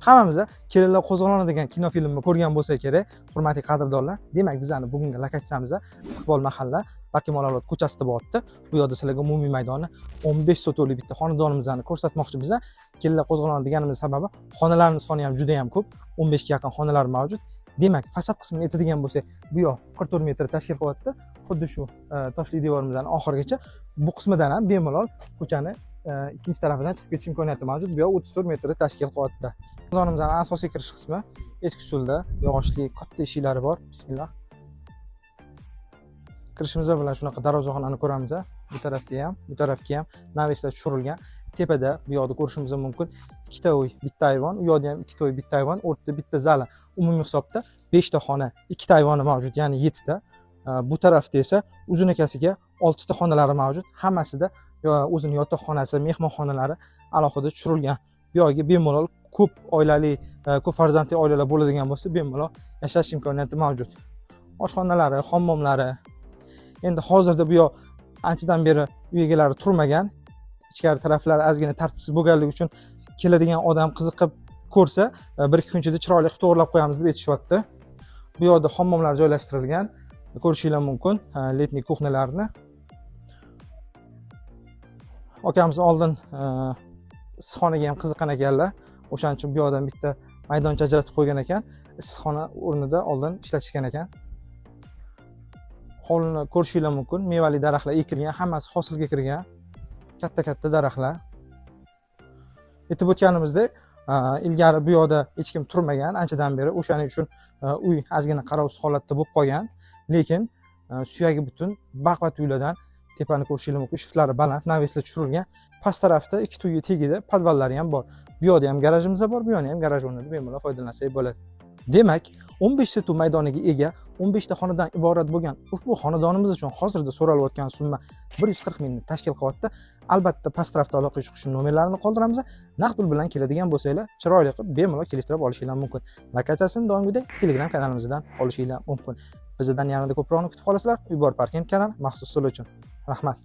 Hammamiz Kelinlar qo'zg'oloni degan kinofilmni ko'rgan bo'lsa kerak, hurmatli qadrdonlar. Demak, bizani bugungi lokatsiyamiz Istiqbol mahalla, Barkamol avlod ko'chasida bo'lyapti. Bu yerda sizlarga umumiy maydoni 15 sotixli bitta xonadonimizni ko'rsatmoqchi biz. Kelinlar qo'zg'oloni deganimiz sababi xonalarning soni ham juda ham ko'p, 15 ga yaqin xonalar mavjud. Demak, fasad qismini aytadigan bo'lsak, bu yoq 44 metr tashkil qilyapti. Xuddi shu toshli devorimizdan oxirigacha bu qismidan ham bemalol ko'chani ikkinchi tarafidan chiqib ketish imkoniyati mavjud. Bu yoq 34 metrni tashkil qilyapti. Xonadonimizning asosiy kirish qismi eski usulda yog'ochli katta eshiklari bor. Bismillah. Kirishimiz bilan shunaqa darvozaxonani ko'ramiz. Bu tarafga ham, bu tarafga ham naveslar tushirilgan. Tepada bu yoqda ko'rishimiz mumkin ikkita uy, bitta ayvon, u yoqda ham ikkita uy, bitta ayvon, o'rtada bitta zala. Umumiy hisobda 5 ta xona, ikkita ayvoni mavjud, ya'ni 7 ta. Bu tarafda esa uzun akasiga 6 ta xonalari mavjud. Hammasida o'zini yotoqxonasi, mehmonxonalari alohida tushirilgan. Bu yoqga bemalol ko'p oilali, ko'p farzandli oilalar bo'ladigan bo'lsa, bemalol yashash imkoniyati mavjud. Oshxonalari, hammomlari. Endi hozirda bu yoq anchadan beri uy egalari turmagan. Ichkari taraflari ozgina tartibsiz bo'lganligi uchun keladigan odam qiziqib ko'rsa, bir ikki kun ichida chiroyli qilib to'g'rilab qo'yamiz deb aytishyapti. Bu yoqda hammomlar joylashtirilgan. Ko'rishingiz mumkin, letniy kuxnalarni. Akamiz oldin issiqxonaga ham qiziqqan ekanlar. O'shaning uchun bu yoqdan bitta maydoncha ajratib qo'ygan ekan. Issiqxona o'rnida oldin ishlatishgan ekan. Hovlini ko'rishingiz mumkin. Mevali daraxtlar ekilgan, hammasi hosilga kirgan. Katta-katta daraxtlar. Aytib o'tganimizdek, ilgari bu yoqda hech kim turmagan anchadan beri. O'shaning uchun uy ozgina qarovsiz holatda bo'lib qolgan. Lekin suyagi butun baquvvat uylardan tepani ko'rishingiz mumkin. Shiftlari baland, naveslar tushirilgan. Past tarafda ikkita uyi tagida podvallari ham bor. Bu yoqda ham garajimiz bor, bu yoqda ham garaj o'rnida bemalol foydalansak bo'ladi. Demak, 15 sotix maydoniga ega 15 ta xonadan iborat bo'lgan ushbu xonadonimiz uchun hozirda so'ralayotgan summa 140 mingni tashkil qilyapti. Albatta past tarafda aloqa chiqish nomerlarini qoldiramiz. Naqd pul bilan keladigan bo'lsanglar, chiroyli qilib bemalol kelishtirib olishinglar mumkin. Lokatsiyasini doimgidek Telegram kanalimizdan olishinglar mumkin. Bizdan yanada ko'proqni kutib qolasizlar. Uy bor Parkent kanali maxsus sizlar uchun. Rahmat.